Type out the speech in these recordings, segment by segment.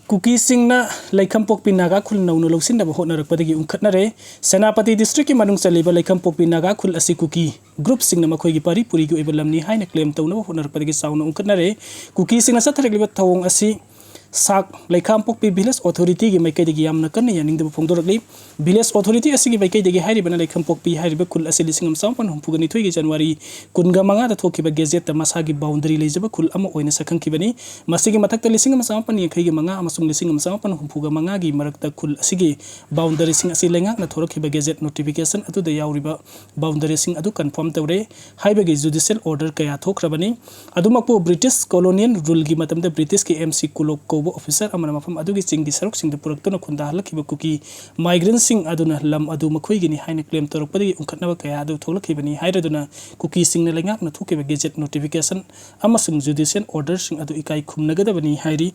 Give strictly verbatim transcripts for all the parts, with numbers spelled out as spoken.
ꯀꯨꯀꯤꯁꯤꯡꯅ ꯂꯩꯈꯝꯄꯣꯛꯄꯤ ꯅꯥꯒꯥ ꯈꯨꯜ ꯅꯧꯅ ꯂꯧꯁꯤꯟꯅꯕ ꯍꯣꯠꯅꯔꯛꯄꯗꯒꯤ ꯎꯪꯈꯠꯅꯔꯦ꯫ ꯁꯦꯅꯥꯄꯇꯤ ꯗꯤꯁꯇ꯭ꯔꯤꯛꯀꯤ ꯃꯅꯨꯡ ꯆꯜꯂꯤꯕ ꯂꯩꯈꯝꯄꯣꯛꯄꯤ ꯅꯥꯒꯥ ꯈꯨꯜ ꯑꯁꯤ ꯀꯨꯀꯤ ꯒ꯭ꯔꯨꯞꯁꯤꯡꯅ ꯃꯈꯣꯏꯒꯤ ꯄꯥꯔꯤ ꯄꯨꯔꯤꯒꯤ ꯑꯣꯏꯕ ꯂꯝꯅꯤ ꯍꯥꯏꯅ ꯀ꯭ꯂꯦꯝ ꯇꯧꯅꯕ ꯍꯣꯠꯅꯔꯛꯄꯗꯒꯤ ꯆꯥꯎꯅ ꯎꯪꯈꯠꯅꯔꯦ꯫ ꯀꯨꯀꯤꯁꯤꯡꯅ ꯆꯠꯊꯔꯛꯂꯤꯕ ꯊꯧꯑꯣꯡ ꯑꯁꯤ ꯁꯥꯛ ꯂꯩꯈꯥꯝꯄꯣꯛꯄꯤ ꯚꯤꯂꯦꯖ ꯑꯣꯊꯣꯔꯤꯇꯤꯒꯤ ꯃꯥꯏꯀꯩꯗꯒꯤ ꯌꯥꯝꯅ ꯀꯟꯅ ꯌꯥꯅꯤꯡꯗꯕ ꯐꯣꯡꯗꯣꯔꯛꯂꯤ꯫ ꯚꯤꯂꯦꯖ ꯑꯣꯊꯣꯔꯤꯇꯤ ꯑꯁꯤꯒꯤ ꯃꯥꯏꯀꯩꯗꯒꯤ ꯍꯥꯏꯔꯤꯕꯅ ꯂꯩꯈꯝꯄꯣꯛꯄꯤ ꯍꯥꯏꯔꯤꯕ ꯈꯨꯜ ꯑꯁꯤ ꯂꯤꯁꯤꯡ ꯑꯃ ꯆꯥꯃꯥꯄꯟ ꯍꯨꯝꯐꯨꯒ ꯅꯤꯊꯣꯏꯒꯤ ꯖꯅꯋꯥꯔꯤ ꯀꯨꯟꯒ ꯃꯉꯥꯗ ꯊꯣꯛꯈꯤꯕ ꯒꯦꯖꯦꯠꯇ ꯃꯁꯥꯒꯤ ꯕꯥꯎꯟꯗꯔꯤ ꯂꯩꯖꯕ ꯈꯨꯜ ꯑꯃ ꯑꯣꯏꯅ ꯁꯛꯈꯪꯈꯤꯕꯅꯤ꯫ ꯃꯁꯤꯒꯤ ꯃꯊꯛꯇ ꯂꯤꯁꯤꯡ ꯑꯃ ꯆꯥꯃꯥꯄꯟ ꯌꯥꯡꯈꯩꯒ ꯃꯉꯥ ꯑꯃꯁꯨꯡ ꯂꯤꯁꯤꯡ ꯑꯃ ꯆꯥꯃꯥꯄꯟ ꯍꯨꯝꯐꯨꯒ ꯃꯉꯥꯒꯤ ꯃꯔꯛꯇ ꯈꯨꯜ ꯑꯁꯤꯒꯤ ꯕꯥꯎꯟꯗꯔꯤꯁꯤꯡ ꯑꯁꯤ ꯂꯩꯉꯥꯛꯅ ꯊꯣꯔꯛꯈꯤꯕ ꯒꯦꯖꯦꯠ ꯅꯣꯇꯤꯐꯤꯀꯦꯁꯟ ꯑꯗꯨꯗ ꯌꯥꯎꯔꯤꯕ ꯕꯥꯎꯟꯗꯔꯤꯁꯤꯡ ꯑꯗꯨ ꯀꯟꯐꯥꯔꯝ ꯇꯧꯔꯦ ꯍꯥꯏꯕꯒꯤ ꯖꯨꯗꯤꯁꯤꯌꯦꯜ ꯑꯣꯔꯗꯔ ꯀꯌꯥ ꯊꯣꯛꯈ꯭ꯔꯕꯅꯤ꯫ ꯑꯗꯨꯃꯛꯄꯨ ꯕ꯭ꯔꯤꯇꯤꯁ ꯀꯣꯂꯣꯅꯤꯌꯦꯜ ꯔꯨꯜꯒꯤ ꯃꯇꯝꯗ ꯕ꯭ꯔꯤꯇꯤꯁꯀꯤ ꯑꯦꯝ ꯁꯤ ꯀꯨꯂꯣꯛ ꯀꯧꯕ ꯑꯣꯐꯤꯁꯔ ꯑꯃꯅ ꯃꯐꯝ ꯑꯗꯨꯒꯤ ꯆꯤꯡꯒꯤ ꯁꯔꯨꯛꯁꯤꯡꯗ ꯄꯨꯔꯛꯇꯨꯅ ꯈꯨꯟꯗꯥꯍꯜꯂꯛꯈꯤꯕ ꯀꯨꯀꯤ ꯃꯥꯏꯒ꯭ꯔꯦꯟꯁꯤꯡ ꯑꯗꯨꯅ ꯂꯝ ꯑꯗꯨ ꯃꯈꯣꯏꯒꯤꯅꯤ ꯍꯥꯏꯅ ꯀ꯭ꯂꯦꯝ ꯇꯧꯔꯛꯄꯗꯒꯤ ꯎꯪꯈꯠꯅꯕ ꯀꯌꯥ ꯑꯗꯨ ꯊꯣꯛꯂꯛꯈꯤꯕꯅꯤ ꯍꯥꯏꯔꯗꯨꯅ ꯀꯨꯀꯤꯁꯤꯡꯅ ꯂꯩꯉꯥꯛꯅ ꯊꯣꯛꯈꯤꯕ ꯒꯦꯖꯦꯠ ꯅꯣꯇꯤꯐꯤꯀꯦꯁꯟ ꯑꯃꯁꯨꯡ ꯖꯨꯗꯤꯁꯤꯌꯦꯜ ꯑꯣꯔꯗꯔꯁꯤꯡ ꯑꯗꯨ ꯏꯀꯥꯏ ꯈꯨꯝꯅꯒꯗꯕꯅꯤ ꯍꯥꯏꯔꯤ꯫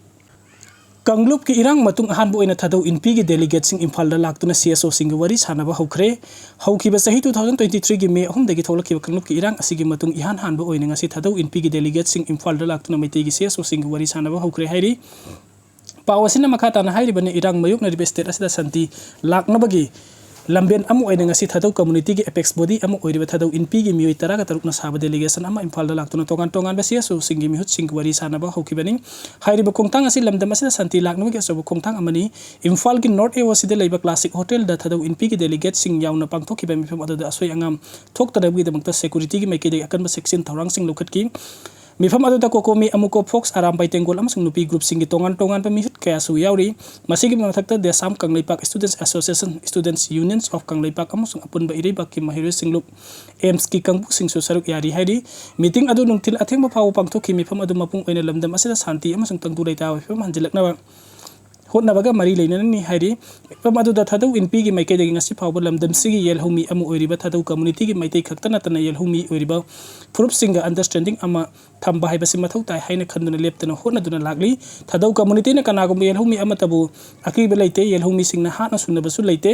ꯀꯥꯡꯂꯨꯞꯀꯤ ꯏꯔꯥꯡ ꯃꯇꯨꯡ ꯑꯍꯥꯟꯕ ꯑꯣꯏꯅ ꯊꯥꯗꯧ ꯏꯟꯄꯤꯒꯤ ꯗꯦꯂꯤꯒꯦꯠꯁꯤꯡ ꯏꯝꯐꯥꯜꯗ ꯂꯥꯛꯇꯨꯅ ꯁꯤ ꯑꯦꯁ ꯑꯣꯁꯤꯡꯒ ꯋꯥꯔꯤ ꯁꯥꯟꯅꯕ ꯍꯧꯈ꯭ꯔꯦ꯫ ꯍꯧꯈꯤꯕ ꯆꯍꯤ two thousand twenty threeꯒꯤ ꯃꯦ ꯑꯍꯨꯝꯗꯒꯤ ꯊꯣꯛꯂꯛꯈꯤꯕ ꯀꯥꯡꯂꯨꯞꯀꯤ ꯏꯔꯥꯡ ꯑꯁꯤꯒꯤ ꯃꯇꯨꯡ ꯏꯍꯥꯟ ꯍꯥꯟꯕ ꯑꯣꯏꯅ ꯉꯁꯤ ꯊꯥꯗꯧ ꯏꯟꯄꯤꯒꯤ ꯗꯦꯂꯤꯒꯦꯠꯁꯤꯡ ꯏꯝꯐꯥꯜꯗ ꯂꯥꯛꯇꯨꯅ ꯃꯩꯇꯩꯒꯤ ꯁꯤ ꯑꯦꯁ ꯑꯣꯁꯤꯡꯒ ꯋꯥꯔꯤ ꯁꯥꯟꯅꯕ ꯍꯧꯈ꯭ꯔꯦ ꯍꯥꯏꯔꯤ꯫ ꯄꯥꯎ ꯑꯁꯤꯅ ꯃꯈꯥ ꯇꯥꯅ ꯍꯥꯏꯔꯤꯕꯅꯤ, ꯏꯔꯥꯡ ꯃꯥꯌꯣꯛꯅꯔꯤꯕ ꯁ꯭ꯇꯦꯠ ꯑꯁꯤꯗ ꯁꯥꯟꯇꯤ ꯂꯥꯛꯅꯕꯒꯤ ꯂꯝꯕꯦꯟ ꯑꯃ ꯑꯣꯏꯅ ꯉꯁꯤ ꯊꯥꯗꯧ ꯀꯝꯃꯨꯅꯤꯇꯤꯒꯤ ꯑꯦꯄꯦꯛꯁ ꯕꯣꯗꯤ ꯑꯃ ꯑꯣꯏꯔꯤꯕ ꯊꯥꯗꯧ ꯏꯟꯄꯤꯒꯤ ꯃꯤꯑꯣꯏ ꯇꯔꯥꯒ ꯇꯔꯨꯛꯅ ꯁꯥꯕ ꯗꯦꯂꯤꯒꯦꯁꯟ ꯑꯃ ꯏꯝꯐꯥꯜꯗ ꯂꯥꯛꯇꯨꯅ ꯇꯣꯉꯥꯟ ꯇꯣꯉꯥꯟꯕ ꯁꯤ ꯑꯦꯁ ꯑꯣꯁꯤꯡꯒꯤ ꯃꯤꯍꯨꯠꯁꯤꯡꯒ ꯋꯥꯔꯤ ꯁꯥꯟꯅꯕ ꯍꯧꯈꯤꯕꯅꯤ꯫ ꯍꯥꯏꯔꯤꯕ ꯈꯣꯡꯊꯥꯡ ꯑꯁꯤ ꯂꯝꯗꯝ ꯑꯁꯤꯗ ꯁꯥꯟꯇꯤ ꯂꯥꯛꯅꯕꯒꯤ ꯑꯆꯧꯕ ꯈꯣꯡꯊꯥꯡ ꯑꯃꯅꯤ꯫ ꯏꯝꯐꯥꯜꯒꯤ ꯅꯣꯔꯠ ꯑꯦ ꯑꯣ ꯁꯤꯗ ꯂꯩꯕ ꯀ꯭ꯂꯥꯁꯤꯛ ꯍꯣꯇꯦꯜꯗ ꯊꯥꯗꯧ ꯏꯟꯄꯤꯒꯤ ꯗꯦꯂꯤꯒꯦꯠꯁꯤꯡ ꯌꯥꯎꯅ ꯄꯥꯡꯊꯣꯛꯈꯤꯕ ꯃꯤꯐꯝ ꯑꯗꯨꯗ ꯑꯁꯣꯏ ꯑꯉꯥꯝ ꯊꯣꯛꯇꯅꯕꯒꯤꯗꯃꯛꯇ ꯁꯦꯀꯨꯔꯤꯇꯤꯒꯤ ꯃꯥꯏꯀꯩꯗꯒꯤ ꯑꯀꯟꯕ ꯆꯦꯛꯁꯤꯟ ꯊꯧꯔꯥꯡꯁꯤꯡ ꯂꯧꯈꯠꯈꯤ꯫ ꯃꯤꯐꯝ ꯑꯗꯨꯗ ꯀꯣꯀꯣꯃꯤ, ꯑꯃꯨꯀꯣ, ꯐꯣꯛꯁ, ꯑꯔꯥꯝꯕꯥꯏ ꯇꯦꯡꯒꯣꯜ ꯑꯃꯁꯨꯡ ꯅꯨꯄꯤ ꯒ꯭ꯔꯨꯞꯁꯤꯡꯒꯤ ꯇꯣꯉꯥꯟ ꯇꯣꯉꯥꯟꯕ ꯃꯤꯍꯨꯠ ꯀꯌꯥꯁꯨ ꯌꯥꯎꯔꯤ꯫ ꯃꯁꯤꯒꯤ ꯃꯊꯛꯇ ꯗꯦꯁꯥꯝ Kangleipak Students Association, Students Unions of Kangleipak ꯑꯃꯁꯨꯡ ꯑꯄꯨꯟꯕ ꯏꯔꯩꯕꯥꯛꯀꯤ ꯃꯍꯩꯔꯣꯏꯁꯤꯡ ꯂꯨꯞ ꯑꯦꯝꯁꯀꯤ ꯀꯥꯡꯕꯨꯁꯤꯡꯁꯨ ꯁꯔꯨꯛ ꯌꯥꯔꯤ ꯍꯥꯏꯔꯤ꯫ ꯃꯤꯇꯤꯡ ꯑꯗꯨ ꯅꯨꯡꯊꯤꯜ ꯑꯊꯦꯡꯕ ꯐꯥꯎꯕ ꯄꯥꯡꯊꯣꯛꯈꯤ꯫ ꯃꯤꯐꯝ ꯑꯗꯨ ꯃꯄꯨꯡ ꯑꯣꯏꯅ ꯂꯝꯗꯝ ꯑꯁꯤꯗ ꯁꯥꯟꯇꯤ ꯑꯃꯁꯨꯡ ꯇꯪꯗꯨ ꯂꯩꯇꯥꯕꯒꯤ ꯐꯤꯕꯝ ꯍꯟꯖꯤꯜꯂꯛꯅꯕ ꯍꯣꯠꯅꯕꯒ ꯃꯔꯤ ꯂꯩꯅꯅꯅꯤ ꯍꯥꯏꯔꯤ꯫ ꯃꯤꯐꯝ ꯑꯗꯨꯗ ꯊꯥꯗꯧ ꯏꯟꯄꯤꯒꯤ ꯃꯥꯏꯀꯩꯗꯒꯤ ꯉꯁꯤ ꯐꯥꯎꯕ ꯂꯝꯗꯝꯁꯤꯒꯤ ꯌꯦꯜꯍꯧꯃꯤ ꯑꯃ ꯑꯣꯏꯔꯤꯕ ꯊꯥꯗꯧ ꯀꯝꯃꯨꯅꯤꯇꯤꯒꯤ ꯃꯩꯇꯩ ꯈꯛꯇ ꯅꯠꯇꯅ ꯌꯦꯜꯍꯧꯃꯤ ꯑꯣꯏꯔꯤꯕ ꯐꯨꯔꯨꯞꯁꯤꯡꯒ ꯑꯟꯗꯔꯁ꯭ꯇꯦꯟꯗꯤꯡ ꯑꯃ ꯊꯝꯕ ꯍꯥꯏꯕꯁꯤ ꯃꯊꯧ ꯇꯥꯏ ꯍꯥꯏꯅ ꯈꯟꯗꯨꯅ ꯂꯦꯞꯇꯅ ꯍꯣꯠꯅꯗꯨꯅ ꯂꯥꯛꯂꯤ꯫ ꯊꯥꯗꯧ ꯀꯝꯃꯨꯅꯤꯇꯤꯅ ꯀꯅꯥꯒꯨꯝꯕ ꯌꯦꯜꯍꯧꯃꯤ ꯑꯃꯠꯇꯕꯨ ꯑꯀꯤꯕ ꯂꯩꯇꯦ, ꯌꯦꯜꯍꯧꯃꯤꯁꯤꯡꯅ ꯍꯥꯠꯅ ꯁꯨꯅꯕꯁꯨ ꯂꯩꯇꯦ꯫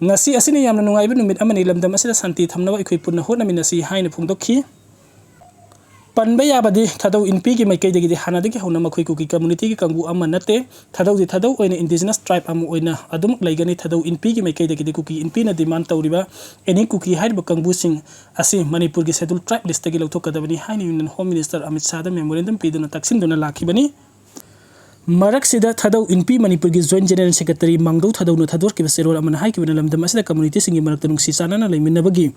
ꯉꯁꯤ ꯑꯁꯤꯅ ꯌꯥꯝꯅ ꯅꯨꯡꯉꯥꯏꯕ ꯅꯨꯃꯤꯠ ꯑꯃꯅꯤ, ꯂꯝꯗꯝ ꯑꯁꯤꯗ ꯁꯥꯟꯇꯤ ꯊꯝꯅꯕ ꯑꯩꯈꯣꯏ ꯄꯨꯟꯅ ꯍꯣꯠꯅꯃꯤꯟꯅꯁꯤ ꯍꯥꯏꯅ ꯐꯣꯡꯗꯣꯛꯈꯤ꯫ ꯄꯟꯕ ꯌꯥꯕꯗꯤ ꯊꯥꯗꯧ ꯏꯟꯄꯤꯒꯤ ꯃꯥꯏꯀꯩꯗꯒꯤꯗꯤ ꯍꯥꯟꯅꯗꯒꯤ ꯍꯧꯅ ꯃꯈꯣꯏ ꯀꯨꯀꯤ communityꯒꯤ ꯀꯥꯡꯕꯨ ꯑꯃ ꯅꯠꯇꯦ꯫ ꯊꯥꯗꯧꯗꯤ ꯊꯥꯗꯧ ꯑꯣꯏꯅ indigenous tribe ꯑꯃ ꯑꯣꯏꯅ ꯑꯗꯨꯝ ꯂꯩꯒꯅꯤ꯫ ꯊꯥꯗꯧ ꯏꯟꯄꯤꯒꯤ ꯃꯥꯏꯀꯩꯗꯒꯤꯗꯤ ꯀꯨꯀꯤ ꯏꯟꯄꯤꯅ demand ꯇꯧꯔꯤꯕ any ꯀꯨꯀꯤ ꯍꯥꯏꯔꯤꯕ ꯀꯥꯡꯕꯨꯁꯤꯡ ꯑꯁꯤ ꯃꯅꯤꯄꯨꯔꯒꯤ schedule tribe listꯇꯒꯤ ꯂꯧꯊꯣꯛꯀꯗꯕꯅꯤ ꯍꯥꯏꯅ Union Home Minister Amit ꯁꯥꯍꯗ memorandum ꯄꯤꯗꯨꯅ ꯇꯛꯁꯤꯟꯗꯨꯅ ꯂꯥꯛꯈꯤꯕꯅꯤ꯫ ꯃꯔꯛꯁꯤꯗ ꯊꯥꯗꯧ ꯏꯟꯄꯤ ꯃꯅꯤꯄꯨꯔꯒꯤ Joint General Secretary ꯃꯥꯡꯗꯧ ꯊꯥꯗꯧꯅ ꯊꯥꯗꯣꯔꯛꯈꯤꯕ ꯆꯦꯔꯣꯜ ꯑꯃꯅ ꯍꯥꯏꯈꯤꯕꯅ ꯂꯝꯗꯝ ꯑꯁꯤꯗ communityꯁꯤꯡꯒꯤ ꯃꯔꯛꯇ ꯅꯨꯡꯁꯤ ꯆꯥꯟꯅꯅ ꯂꯩꯃꯤꯟꯅꯕꯒꯤ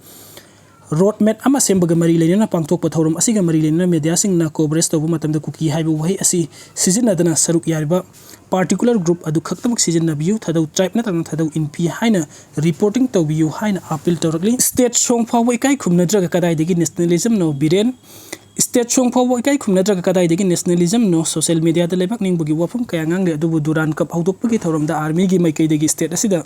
road map ꯑꯃ ꯁꯦꯝꯕꯒ ꯃꯔꯤ ꯂꯩꯅꯅ ꯄꯥꯡꯊꯣꯛꯄ ꯊꯧꯔꯝ ꯑꯁꯤꯒ ꯃꯔꯤ ꯂꯩꯅꯅ mediaꯁꯤꯡꯅ coverage ꯇꯧꯕ ꯃꯇꯝꯗ ꯀꯨꯀꯤ ꯍꯥꯏꯕ ꯋꯥꯍꯩ ꯑꯁꯤ ꯁꯤꯖꯤꯟꯅꯗꯅ ꯁꯔꯨꯛ ꯌꯥꯔꯤꯕ particular group ꯑꯗꯨ ꯈꯛꯇꯃꯛ ꯁꯤꯖꯤꯟꯅꯕꯤꯌꯨ, ꯊꯥꯗꯧ tribe ꯅꯠꯇ꯭ꯔꯒꯅ ꯊꯥꯗꯧ ꯏꯟꯄꯤ ꯍꯥꯏꯅ reporting ꯇꯧꯕꯤꯌꯨ ꯍꯥꯏꯅ appeal ꯇꯧꯔꯛꯂꯤ꯫ State song ꯐꯥꯎꯕ ꯏꯀꯥꯏ ꯈꯨꯝꯅꯗ꯭ꯔꯒ ꯀꯗꯥꯏꯗꯒꯤ nationalismꯅꯣ ꯕꯤꯔꯦꯟ? State song ꯐꯥꯎꯕ ꯏꯀꯥꯏ ꯈꯨꯝꯅꯗ꯭ꯔꯒ ꯀꯗꯥꯏꯗꯒꯤ nationalismꯅꯣ? Social mediaꯗ ꯂꯩꯕꯥꯛ ꯅꯤꯡꯕꯒꯤ ꯋꯥꯐꯝ ꯀꯌꯥ ꯉꯥꯡꯂꯦ, ꯑꯗꯨꯕꯨ Durand Cup ꯍꯧꯗꯣꯛꯄꯒꯤ ꯊꯧꯔꯝꯗ armyꯒꯤ ꯃꯥꯏꯀꯩꯗꯒꯤ state ꯑꯁꯤꯗ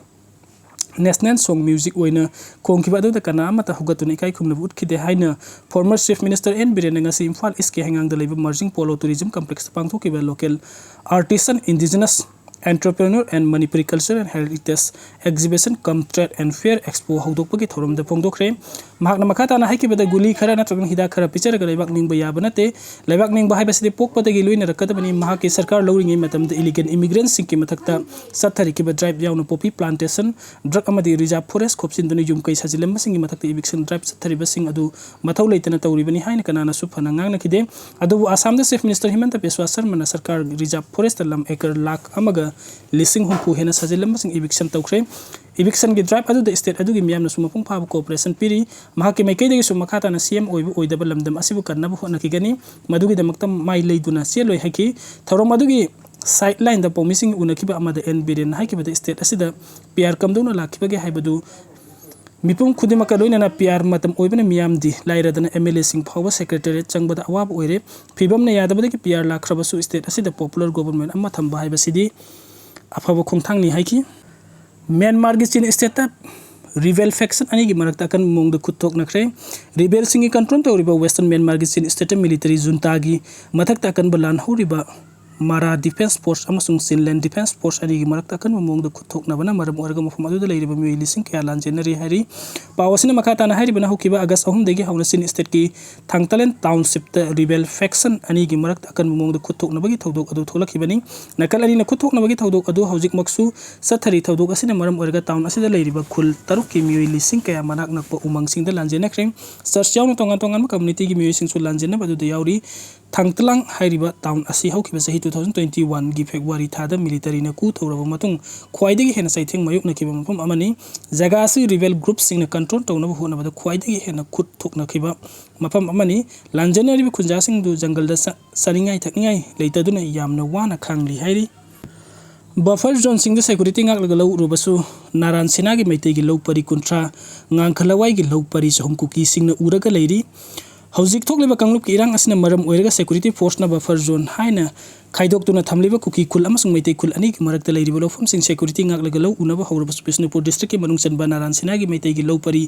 national song music ꯑꯣꯏꯅ ꯈꯣꯡꯈꯤꯕ ꯑꯗꯨꯗ ꯀꯅꯥ ꯑꯃꯠꯇ ꯍꯧꯒꯠꯇꯨꯅ ꯏꯀꯥꯏ ꯈꯨꯝꯅꯕ ꯎꯠꯈꯤꯗꯦ ꯍꯥꯏꯅ former Chief Minister ꯑꯦꯟ ꯕꯤꯔꯦꯟꯅ ꯉꯁꯤ ꯏꯝꯐꯥꯜ Eastꯀꯤ ꯍꯩꯉꯥꯡꯗ ꯂꯩꯕ Marjing Polo Tourism Complexꯇ ꯄꯥꯡꯊꯣꯛꯈꯤꯕ Local Artisan, Indigenous Entrepreneur and Manipuri Culture and Heritage Exhibition cum Trade and Fair Expo ꯍꯧꯗꯣꯛꯄꯒꯤ ꯊꯧꯔꯝꯗ ꯐꯣꯡꯗꯣꯛꯈ꯭ꯔꯦ꯫ ꯃꯍꯥꯛꯅ ꯃꯈꯥ ꯇꯥꯅ ꯍꯥꯏꯈꯤꯕꯗ ꯒꯨꯂꯤ ꯈꯔ ꯅꯠꯇ꯭ꯔꯒꯅ ꯍꯤꯗꯥꯛ ꯈꯔ ꯄꯤꯖꯔꯒ ꯂꯩꯕꯥꯛ ꯅꯤꯡꯕ ꯌꯥꯕ ꯅꯠꯇꯦ꯫ ꯂꯩꯕꯥꯛ ꯅꯤꯡꯕ ꯍꯥꯏꯕꯁꯤꯗꯤ ꯄꯣꯛꯄꯗꯒꯤ ꯂꯣꯏꯅꯔꯛꯀꯗꯕꯅꯤ꯫ ꯃꯍꯥꯛꯀꯤ ꯁꯔꯀꯥꯔ ꯂꯧꯔꯤꯉꯩ ꯃꯇꯝꯗ illegal immigrantꯁꯤꯡꯒꯤ ꯃꯊꯛꯇ ꯆꯠꯊꯔꯤꯈꯤꯕ drive ꯌꯥꯎꯅ poppy plantation, drug ꯑꯃꯗꯤ reserve forest ꯈꯣꯞꯆꯤꯟꯗꯨꯅ ꯌꯨꯝ ꯀꯩ ꯁꯥꯖꯤꯜꯂꯝꯕꯁꯤꯡꯒꯤ ꯃꯊꯛꯇ eviction drive ꯆꯠꯊꯔꯤꯕꯁꯤꯡ ꯑꯗꯨ ꯃꯊꯧ ꯂꯩꯇꯅ ꯇꯧꯔꯤꯕꯅꯤ ꯍꯥꯏꯅ ꯀꯅꯥꯅꯁꯨ ꯐꯅ ꯉꯥꯡꯅꯈꯤꯗꯦ꯫ ꯑꯗꯨꯕꯨ ꯑꯁꯥꯝꯗ Chief Minister ꯍꯤꯃꯟꯇ ꯕꯤꯁ꯭ꯋꯥ ꯁꯔꯃꯅ ꯁꯔꯀꯥꯔꯒꯤ reserve forestꯇ ꯂꯝ acre ꯂꯥꯈ ꯑꯃꯒ ꯂꯤꯁꯤꯡ ꯍꯨꯝꯐꯨ ꯍꯦꯟꯅ ꯁꯥꯖꯤꯜꯂꯝꯕꯁꯤꯡ eviction ꯇꯧꯈ꯭ꯔꯦ꯫ Evictionꯒꯤ drive ꯑꯗꯨꯗ state ꯑꯗꯨꯒꯤ ꯃꯤꯌꯥꯝꯅꯁꯨ ꯃꯄꯨꯡ ꯐꯥꯕ cooperation ꯄꯤꯔꯤ꯫ ꯃꯍꯥꯛꯀꯤ ꯃꯥꯏꯀꯩꯗꯒꯤꯁꯨ ꯃꯈꯥ ꯇꯥꯅ ꯁꯤ ꯑꯦꯝ ꯑꯣꯏꯕ ꯑꯣꯏꯗꯕ ꯂꯝꯗꯝ ꯑꯁꯤꯕꯨ ꯀꯟꯅꯕ ꯍꯣꯠꯅꯈꯤꯒꯅꯤ꯫ ꯃꯗꯨꯒꯤꯗꯃꯛꯇ ꯃꯥꯏ ꯂꯩꯗꯨꯅ ꯆꯦꯜꯂꯣꯏ ꯍꯥꯏꯈꯤ꯫ ꯊꯧꯔꯝ ꯑꯗꯨꯒꯤ sideline ꯗ ꯄꯥꯎꯃꯤꯁꯤꯡ ꯎꯅꯈꯤꯕ ꯑꯃꯗ ꯑꯦꯟ ꯕꯤꯔꯦꯟꯅ ꯍꯥꯏꯈꯤꯕꯗ state ꯑꯁꯤꯗ P R ꯀꯝꯗꯧꯅ ꯂꯥꯛꯈꯤꯕꯒꯦ ꯍꯥꯏꯕꯗꯨ ꯃꯤꯄꯨꯝ ꯈꯨꯗꯤꯡꯃꯛꯀ ꯂꯣꯏꯅꯅ P R ꯃꯇꯝ ꯑꯣꯏꯕꯅ ꯃꯤꯌꯥꯝꯗꯤ ꯂꯥꯏꯔꯗꯅ M L A ꯁꯤꯡ ꯐꯥꯎꯕ secretariat ꯆꯪꯕꯗ ꯑꯋꯥꯕ ꯑꯣꯏꯔꯦ꯫ ꯐꯤꯕꯝꯅ ꯌꯥꯗꯕꯗꯒꯤ P R ꯂꯥꯛꯈ꯭ꯔꯕꯁꯨ state ꯑꯁꯤꯗ popular government ꯑꯃ ꯊꯝꯕ ꯍꯥꯏꯕꯁꯤꯗꯤ ꯑꯐꯕ ꯈꯣꯡꯊꯥꯡꯅꯤ ꯍꯥꯏꯈꯤ꯫ ꯃ꯭ꯌꯥꯟꯃꯥꯔꯒꯤ ꯆꯤꯟ stateꯇ rebel faction ꯑꯅꯤꯒꯤ ꯃꯔꯛꯇ ꯑꯀꯟꯕ ꯃꯑꯣꯡꯗ ꯈꯨꯠ ꯊꯣꯛꯅꯈ꯭ꯔꯦ꯫ Rebelꯁꯤꯡꯒꯤ control ꯇꯧꯔꯤꯕ Western ꯃ꯭ꯌꯥꯟꯃꯥꯔꯒꯤ ꯆꯤꯟ stateꯇ military juntaꯒꯤ ꯃꯊꯛꯇ ꯑꯀꯟꯕ ꯂꯥꯟ ꯍꯧꯔꯤꯕ ꯃꯥꯔꯥ ꯗꯤꯐꯦꯟꯁ ꯐꯣꯔꯁ ꯑꯃꯁꯨꯡ ꯆꯤꯟꯂꯦꯟ ꯗꯤꯐꯦꯟꯁ ꯐꯣꯔꯁ ꯑꯅꯤꯒꯤ ꯃꯔꯛꯇ ꯑꯀꯟꯕ ꯃꯑꯣꯡꯗ ꯈꯨꯠ ꯊꯣꯛꯅꯕꯅ ꯃꯔꯝ ꯑꯣꯏꯔꯒ ꯃꯐꯝ ꯑꯗꯨꯗ ꯂꯩꯔꯤꯕ ꯃꯤꯑꯣꯏ ꯂꯤꯁꯤꯡ ꯀꯌꯥ ꯂꯥꯟꯖꯦꯟꯅꯔꯤ ꯍꯥꯏꯔꯤ꯫ ꯄꯥꯎ ꯑꯁꯤꯅ ꯃꯈꯥ ꯇꯥꯅ ꯍꯥꯏꯔꯤꯕꯅ ꯍꯧꯈꯤꯕ ꯑꯥꯒꯁ ꯑꯍꯨꯝꯗꯒꯤ ꯍꯧꯅ ꯆꯤꯟ ꯁ꯭ꯇꯦꯠꯀꯤ ꯊꯥꯡꯇꯂꯦꯟ ꯇꯥꯎꯟꯁꯤꯞꯇ ꯔꯤꯕꯦꯜ ꯐꯦꯛꯁꯟ ꯑꯅꯤꯒꯤ ꯃꯔꯛꯇ ꯑꯀꯟꯕ ꯃꯑꯣꯡꯗ ꯈꯨꯠ ꯊꯣꯛꯅꯕꯒꯤ ꯊꯧꯗꯣꯛ ꯑꯗꯨ ꯊꯣꯛꯂꯛꯈꯤꯕꯅꯤ꯫ ꯅꯥꯀꯜ ꯑꯅꯤꯅ ꯈꯨꯠ ꯊꯣꯛꯅꯕꯒꯤ ꯊꯧꯗꯣꯛ ꯑꯗꯨ ꯍꯧꯖꯤꯛꯃꯛꯁꯨ ꯆꯠꯊꯔꯤ꯫ ꯊꯧꯗꯣꯛ ꯑꯁꯤꯅ ꯃꯔꯝ ꯑꯣꯏꯔꯒ ꯇꯥꯎꯟ ꯑꯁꯤꯗ ꯂꯩꯔꯤꯕ ꯈꯨꯜ ꯇꯔꯨꯛꯀꯤ ꯃꯤꯑꯣꯏ ꯂꯤꯁꯤꯡ ꯀꯌꯥ ꯃꯅꯥꯛ ꯅꯛꯄ ꯎꯃꯪꯁꯤꯡꯗ ꯂꯥꯟꯖꯦꯟꯅꯈ꯭ꯔꯦ꯫ ꯆꯔꯆ ꯌꯥꯎꯅ ꯇꯣꯉꯥꯟ ꯇꯣꯉꯥꯟꯕ ꯀꯝꯃ꯭ꯌꯨꯅꯤꯇꯤꯒꯤ ꯃꯤꯑꯣꯏꯁꯤꯡꯁꯨ ꯂꯥꯟꯖꯦꯟꯅꯕ ꯑꯗꯨꯗ ꯌꯥꯎꯔꯤ꯫ ꯊꯥꯡꯇꯂꯥꯡ ꯍꯥꯏꯔꯤꯕ ꯇꯥꯎꯟ ꯑꯁꯤ ꯍꯧꯈꯤꯕ ꯆꯍꯤ two thousand twenty oneꯒꯤ ꯐꯦꯕ꯭ꯔꯨꯋꯥꯔꯤ ꯊꯥꯗ ꯃꯤꯂꯤꯇꯔꯤꯅ ꯀꯨ ꯇꯧꯔꯕ ꯃꯇꯨꯡ ꯈ꯭ꯋꯥꯏꯗꯒꯤ ꯍꯦꯟꯅ ꯆꯩꯊꯦꯡ ꯃꯥꯌꯣꯛꯅꯈꯤꯕ ꯃꯐꯝ ꯑꯃꯅꯤ꯫ ꯖꯒꯥ ꯑꯁꯤ ꯔꯤꯕꯦꯜ ꯒ꯭ꯔꯨꯞꯁꯤꯡꯅ ꯀꯟꯇ꯭ꯔꯣꯜ ꯇꯧꯅꯕ ꯍꯣꯠꯅꯕꯗ ꯈ꯭ꯋꯥꯏꯗꯒꯤ ꯍꯦꯟꯅ ꯈꯨꯠ ꯊꯣꯛꯅꯈꯤꯕ ꯃꯐꯝ ꯑꯃꯅꯤ꯫ ꯂꯥꯟꯖꯦꯟꯅꯔꯤꯕ ꯈꯨꯟꯖꯥꯁꯤꯡꯗꯨ ꯖꯪꯒꯜꯗ ꯆ-, ꯆꯥꯅꯤꯡꯉꯥꯏ ꯊꯛꯅꯤꯡꯉꯥꯏ ꯂꯩꯇꯗꯨꯅ ꯌꯥꯝꯅ ꯋꯥꯅ ꯈꯥꯡꯂꯤ ꯍꯥꯏꯔꯤ꯫ ꯕꯐꯔ ꯖꯣꯟꯁꯤꯡꯗ ꯁꯦꯀ꯭ꯌꯨꯔꯤꯇꯤ ꯉꯥꯛꯂꯒ ꯂꯧ ꯎꯔꯨꯕꯁꯨ ꯅꯥꯔꯥꯟ ꯁꯦꯅꯥꯒꯤ ꯃꯩꯇꯩꯒꯤ ꯂꯧ ꯄꯔꯤ ꯀꯨꯟꯊ꯭ꯔꯥ, ꯉꯥꯡꯈꯂꯋꯥꯏꯒꯤ ꯂꯧ ꯄꯔꯤ ꯆꯍꯨꯝ ꯀꯨꯀꯤꯁꯤꯡꯅ ꯎꯔꯒ ꯂꯩꯔꯤ꯫ ꯍꯧꯖꯤꯛ ꯊꯣꯛꯂꯤꯕ ꯀꯥꯡꯂꯨꯞꯀꯤ ꯏꯔꯥꯡ ꯑꯁꯤꯅ ꯃꯔꯝ ꯑꯣꯏꯔꯒ ꯁꯦꯀ꯭ꯌꯨꯔꯤꯇꯤ ꯐꯣꯔꯁꯅ ꯕꯐꯔ ꯖꯣꯟ ꯍꯥꯏꯅ ꯈꯥꯏꯗꯣꯛꯇꯨꯅ ꯊꯝꯂꯤꯕ ꯀꯨꯀꯤ ꯈꯨꯜ ꯑꯃꯁꯨꯡ ꯃꯩꯇꯩ ꯈꯨꯜ ꯑꯅꯤꯒꯤ ꯃꯔꯛꯇ ꯂꯩꯔꯤꯕ ꯂꯧꯐꯝꯁꯤꯡ ꯁꯦꯀ꯭ꯌꯨꯔꯤꯇꯤ ꯉꯥꯛꯂꯒ ꯂꯧ ꯎꯅꯕ ꯍꯧꯔꯕꯁꯨ ꯕꯤꯁꯅꯨꯄꯨꯔ ꯗꯤꯁꯇ꯭ꯔꯤꯛꯀꯤ ꯃꯅꯨꯡ ꯆꯟꯕ ꯅꯥꯔꯥꯟ ꯁꯦꯅꯥꯒꯤ ꯃꯩꯇꯩꯒꯤ ꯂꯧ ꯄꯔꯤ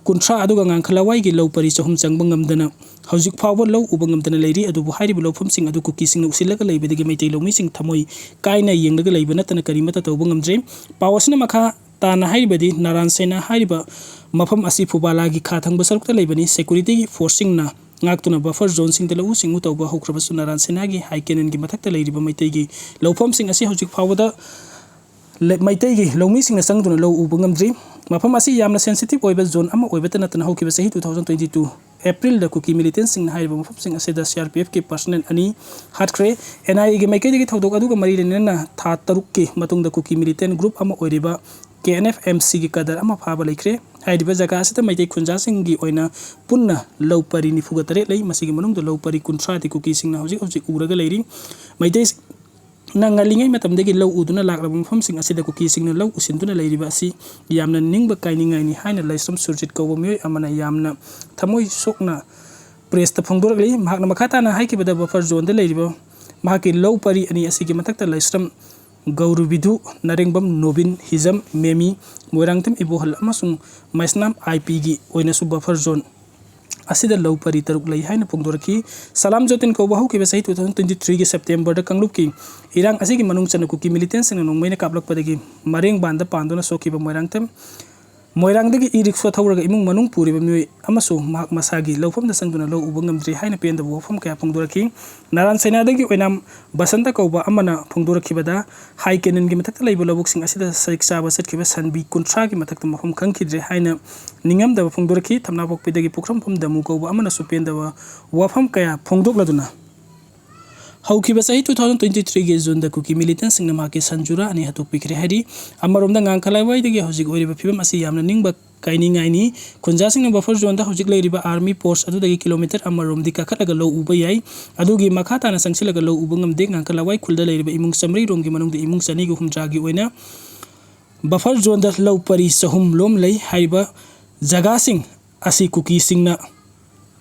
ꯀꯨꯟꯊ꯭ꯔꯥ ꯑꯗꯨꯒ ꯉꯥꯡꯈꯂꯋꯥꯏꯒꯤ ꯂꯧ ꯄꯔꯤ ꯆꯍꯨꯝ ꯆꯪꯕ ꯉꯝꯗꯅ ꯍꯧꯖꯤꯛ ꯐꯥꯎꯕ ꯂꯧ ꯎꯕ ꯉꯝꯗꯅ ꯂꯩꯔꯤ꯫ ꯑꯗꯨꯕꯨ ꯍꯥꯏꯔꯤꯕ ꯂꯧꯐꯝꯁꯤꯡ ꯑꯗꯨ ꯀꯨꯀꯤꯁꯤꯡꯅ ꯎꯁꯤꯜꯂꯒ ꯂꯩꯕꯗꯒꯤ ꯃꯩꯇꯩ ꯂꯧꯃꯤꯁꯤꯡ ꯊꯃꯣꯏ ꯀꯥꯏꯅ ꯌꯦꯡꯂꯒ ꯂꯩꯕ ꯅꯠꯇꯅ ꯀꯔꯤꯃꯠꯇ ꯇꯧꯕ ꯉꯝꯗ꯭ꯔꯦ꯫ ꯄꯥꯎ ꯑꯁꯤꯅ ꯃꯈꯥ ꯇꯥꯅ ꯍꯥꯏꯔꯤꯕꯗꯤ ꯅꯥꯔꯥꯟ ꯁꯦꯅꯥ ꯍꯥꯏꯔꯤꯕ ꯃꯐꯝ ꯑꯁꯤ ꯐꯨꯕꯥꯂꯥꯒꯤ ꯈꯥ ꯊꯪꯕ ꯁꯔꯨꯛꯇ ꯂꯩꯕꯅꯤ꯫ ꯁꯦꯀ꯭ꯌꯨꯔꯤꯇꯤꯒꯤ ꯐꯣꯔꯁꯁꯤꯡꯅ ꯉꯥꯛꯇꯨꯅ ꯕꯐꯔ ꯖꯣꯟꯁꯤꯡꯗ ꯂꯧꯎ ꯁꯤꯡꯎ ꯇꯧꯕ ꯍꯧꯈ꯭ꯔꯕꯁꯨ ꯅꯥꯔꯥꯟ ꯁꯦꯅꯥꯒꯤ ꯍꯥꯏ ꯀꯦꯅꯟꯒꯤ ꯃꯊꯛꯇ ꯂꯩꯔꯤꯕ ꯃꯩꯇꯩꯒꯤ ꯂꯧꯐꯝꯁꯤꯡ ꯑꯁꯤ ꯍꯧꯖꯤꯛ ꯐꯥꯎꯕꯗ ꯂ-, ꯃꯩꯇꯩꯒꯤ ꯂꯧꯃꯤꯁꯤꯡꯅ ꯆꯪꯗꯨꯅ ꯂꯧ ꯎꯕ ꯉꯝꯗ꯭ꯔꯤ꯫ ꯃꯐꯝ ꯑꯁꯤ ꯌꯥꯝꯅ ꯁꯦꯟꯁꯤꯇꯤꯚ ꯑꯣꯏꯕ ꯖꯣꯟ ꯑꯃ ꯑꯣꯏꯕꯇ ꯅꯠꯇꯅ ꯍꯧꯈꯤꯕ ꯆꯍꯤ two thousand twenty two ꯑꯦꯄ꯭ꯔꯤꯜꯗ ꯀꯨꯀꯤ ꯃꯤꯂꯤꯇꯦꯟꯁꯤꯡꯅ ꯍꯥꯏꯔꯤꯕ ꯃꯐꯝꯁꯤꯡ ꯑꯁꯤꯗ ꯁꯤ ꯑꯥꯔ ꯄꯤ ꯑꯦꯐꯀꯤ ꯄꯔꯁꯅꯦꯜ ꯑꯅꯤ ꯍꯥꯠꯈ꯭ꯔꯦ꯫ ꯑꯦꯟ ꯑꯥꯏ ꯑꯦꯒꯤ ꯃꯥꯏꯀꯩꯗꯒꯤ ꯊꯧꯗꯣꯛ ꯑꯗꯨꯒ ꯃꯔꯤ ꯂꯩꯅꯅ ꯊꯥ ꯇꯔꯨꯛꯀꯤ ꯃꯇꯨꯡꯗ ꯀꯨꯀꯤ ꯃꯤꯂꯤꯇꯦꯟ ꯒ꯭ꯔꯨꯞ ꯑꯃ ꯑꯣꯏꯔꯤꯕ ꯀꯦ ꯑꯦꯟ ꯑꯦꯐ ꯑꯦꯝ ꯁꯤꯒꯤ ꯀꯗꯔ ꯑꯃ ꯐꯥꯕ ꯂꯩꯈ꯭ꯔꯦ꯫ ꯍꯥꯏꯔꯤꯕ ꯖꯒꯥ ꯑꯁꯤꯗ ꯃꯩꯇꯩ ꯈꯨꯟꯖꯥꯁꯤꯡꯒꯤ ꯑꯣꯏꯅ ꯄꯨꯟꯅ ꯂꯧ ꯄꯔꯤ ꯅꯤꯐꯨꯒ ꯇꯔꯦꯠ ꯂꯩ꯫ ꯃꯁꯤꯒꯤ ꯃꯅꯨꯡꯗ ꯂꯧ ꯄꯔꯤ ꯀꯨꯟꯊ꯭ꯔꯥꯗꯤ ꯀꯨꯀꯤꯁꯤꯡꯅ ꯍꯧꯖꯤꯛ ꯍꯧꯖꯤꯛ ꯎꯔꯒ ꯂꯩꯔꯤ꯫ ꯃꯩꯇꯩ ꯅ ꯉꯜꯂꯤꯉꯩ ꯃꯇꯝꯗꯒꯤ ꯂꯧ ꯎꯗꯨꯅ ꯂꯥꯛꯂꯕ ꯃꯐꯝꯁꯤꯡ ꯑꯁꯤꯗ ꯀꯨꯀꯤꯁꯤꯡꯅ ꯂꯧ ꯎꯁꯤꯟꯗꯨꯅ ꯂꯩꯔꯤꯕ ꯑꯁꯤ ꯌꯥꯝꯅ ꯅꯤꯡꯕ ꯀꯥꯏꯅꯤꯡꯉꯥꯏꯅꯤ ꯍꯥꯏꯅ ꯂꯥꯏꯁ꯭ꯔꯝ ꯁꯨꯔꯖꯤꯠ ꯀꯧꯕ ꯃꯤꯑꯣꯏ ꯑꯃꯅ ꯌꯥꯝꯅ ꯊꯃꯣꯏ ꯁꯣꯛꯅ ꯄ꯭ꯔꯦꯁꯇ ꯐꯣꯡꯗꯣꯔꯛꯂꯤ꯫ ꯃꯍꯥꯛꯅ ꯃꯈꯥ ꯇꯥꯅ ꯍꯥꯏꯈꯤꯕꯗ, ꯕꯐꯔ ꯖꯣꯟꯗ ꯂꯩꯔꯤꯕ ꯃꯍꯥꯛꯀꯤ ꯂꯧ ꯄꯔꯤ ꯑꯅꯤ ꯑꯁꯤꯒꯤ ꯃꯊꯛꯇ ꯂꯥꯏꯁ꯭ꯔꯝ ꯒꯧꯔꯕꯤꯙꯨ, ꯅꯔꯦꯡꯕꯝ ꯅꯣꯕꯤꯟ, ꯍꯤꯖꯝ, ꯃꯦꯃꯤ, ꯃꯣꯏꯔꯥꯡꯊꯦꯝ ꯏꯕꯣꯍꯜ ꯑꯃꯁꯨꯡ ꯃꯩꯁꯅꯥꯝ ꯑꯥꯏ ꯄꯤꯒꯤ ꯑꯣꯏꯅꯁꯨ ꯕꯐꯔ ꯖꯣꯟ ꯑꯁꯤꯗ ꯂꯧ ꯄꯔꯤ ꯇꯔꯨꯛ ꯂꯩ ꯍꯥꯏꯅ ꯐꯣꯡꯗꯣꯔꯛꯈꯤ꯫ ꯁꯂꯥꯝ ꯖꯣꯇꯤꯟ ꯀꯧꯕ ꯍꯧꯈꯤꯕ ꯆꯍꯤ two thousand twenty threeꯒꯤ Septemberꯗ ꯀꯥꯡꯂꯨꯞꯀꯤ ꯏꯔꯥꯡ ꯑꯁꯤꯒꯤ ꯃꯅꯨꯡ ꯆꯟꯅ ꯀꯨꯀꯤ militantꯁꯤꯡꯅ ꯅꯣꯡꯃꯩꯅ ꯀꯥꯞꯂꯛꯄꯗꯒꯤ ꯃꯔꯦꯡꯕꯥꯟꯗ ꯄꯥꯟꯗꯨꯅ ꯁꯣꯛꯈꯤꯕ ꯃꯣꯏꯔꯥꯡꯊꯦꯝ ꯃꯣꯏꯔꯥꯡꯗꯒꯤ e-rickshaw ꯊꯧꯔꯒ ꯏꯃꯨꯡ ꯃꯅꯨꯡ ꯄꯨꯔꯤꯕ ꯃꯤꯑꯣꯏ ꯑꯃꯁꯨ ꯃꯍꯥꯛ ꯃꯁꯥꯒꯤ ꯂꯧꯐꯝꯗ ꯆꯪꯗꯨꯅ ꯂꯧ ꯎꯕ ꯉꯝꯗ꯭ꯔꯤ ꯍꯥꯏꯅ ꯄꯦꯟꯗꯕ ꯋꯥꯐꯝ ꯀꯌꯥ ꯐꯣꯡꯗꯣꯔꯛꯈꯤ꯫ ꯅꯥꯔꯥꯟ ꯁꯩꯅꯥꯗꯒꯤ ꯑꯣꯏꯅꯥꯝ ꯕꯁꯟꯇ ꯀꯧꯕ ꯑꯃꯅ ꯐꯣꯡꯗꯣꯔꯛꯈꯤꯕꯗ, ꯍꯥꯏ ꯀꯦꯅꯦꯜꯒꯤ ꯃꯊꯛꯇ ꯂꯩꯕ ꯂꯧꯕꯨꯛꯁꯤꯡ ꯑꯁꯤꯗ ꯆꯦꯛ ꯆꯥꯕ ꯆꯠꯈꯤꯕ ꯁꯟꯕꯤ ꯀꯨꯟꯊ꯭ꯔꯥꯒꯤ ꯃꯊꯛꯇ ꯃꯐꯝ ꯈꯪꯈꯤꯗ꯭ꯔꯦ ꯍꯥꯏꯅ ꯅꯤꯡꯉꯝꯗꯕ ꯐꯣꯡꯗꯣꯔꯛꯈꯤ꯫ ꯊꯝꯅꯥꯄꯣꯛꯄꯤꯗꯒꯤ ꯄꯣꯛꯈ꯭ꯔꯝꯐꯝ ꯗꯃꯨ ꯀꯧꯕ ꯑꯃꯅꯁꯨ ꯄꯦꯟꯗꯕ ꯋꯥꯐꯝ ꯀꯌꯥ ꯐꯣꯡꯗꯣꯛꯂꯗꯨꯅ, ꯍꯧꯈꯤꯕ ꯆꯍꯤ two thousand twenty threeꯒꯤ Juneꯗ ꯀꯨꯀꯤ militantꯁꯤꯡꯅ ꯃꯍꯥꯛꯀꯤ ꯁꯟ ꯖꯨꯔꯥ ꯑꯅꯤ ꯍꯥꯠꯇꯣꯛꯄꯤꯈ꯭ꯔꯦ ꯍꯥꯏꯔꯤ꯫ ꯑꯃꯔꯣꯝꯗ, ꯉꯥꯡꯈꯂꯥꯋꯥꯏꯗꯒꯤ ꯍꯧꯖꯤꯛ ꯑꯣꯏꯔꯤꯕ ꯐꯤꯕꯝ ꯑꯁꯤ ꯌꯥꯝꯅ ꯅꯤꯡꯕ ꯀꯥꯏꯅꯤꯡꯉꯥꯏꯅꯤ꯫ ꯈꯨꯟꯖꯥꯁꯤꯡꯅ buffer zoneꯗ ꯍꯧꯖꯤꯛ ꯂꯩꯔꯤꯕ army post ꯑꯗꯨꯗꯒꯤ kilometre ꯑꯃꯔꯣꯝꯗꯤ ꯀꯥꯈꯠꯂꯒ ꯂꯧ ꯎꯕ ꯌꯥꯏ꯫ ꯑꯗꯨꯒꯤ ꯃꯈꯥ ꯇꯥꯅ ꯆꯪꯁꯤꯜꯂꯒ ꯂꯧ ꯎꯕ ꯉꯝꯗꯦ꯫ ꯉꯥꯡꯈꯂꯥꯋꯥꯏ ꯈꯨꯜꯗ ꯂꯩꯔꯤꯕ ꯏꯃꯨꯡ ꯆꯥꯃꯔꯤ ꯔꯣꯝꯒꯤ ꯃꯅꯨꯡꯗ ꯏꯃꯨꯡ ꯆꯅꯤꯒ ꯍꯨꯝꯗ꯭ꯔꯥꯒꯤ ꯑꯣꯏꯅ buffer zoneꯗ ꯂꯧ ꯄꯔꯤ ꯆꯍꯨꯝ ꯂꯣꯝ ꯂꯩ꯫ ꯍꯥꯏꯔꯤꯕ ꯖꯒꯥꯁꯤꯡ ꯑꯁꯤ ꯀꯨꯀꯤꯁꯤꯡꯅ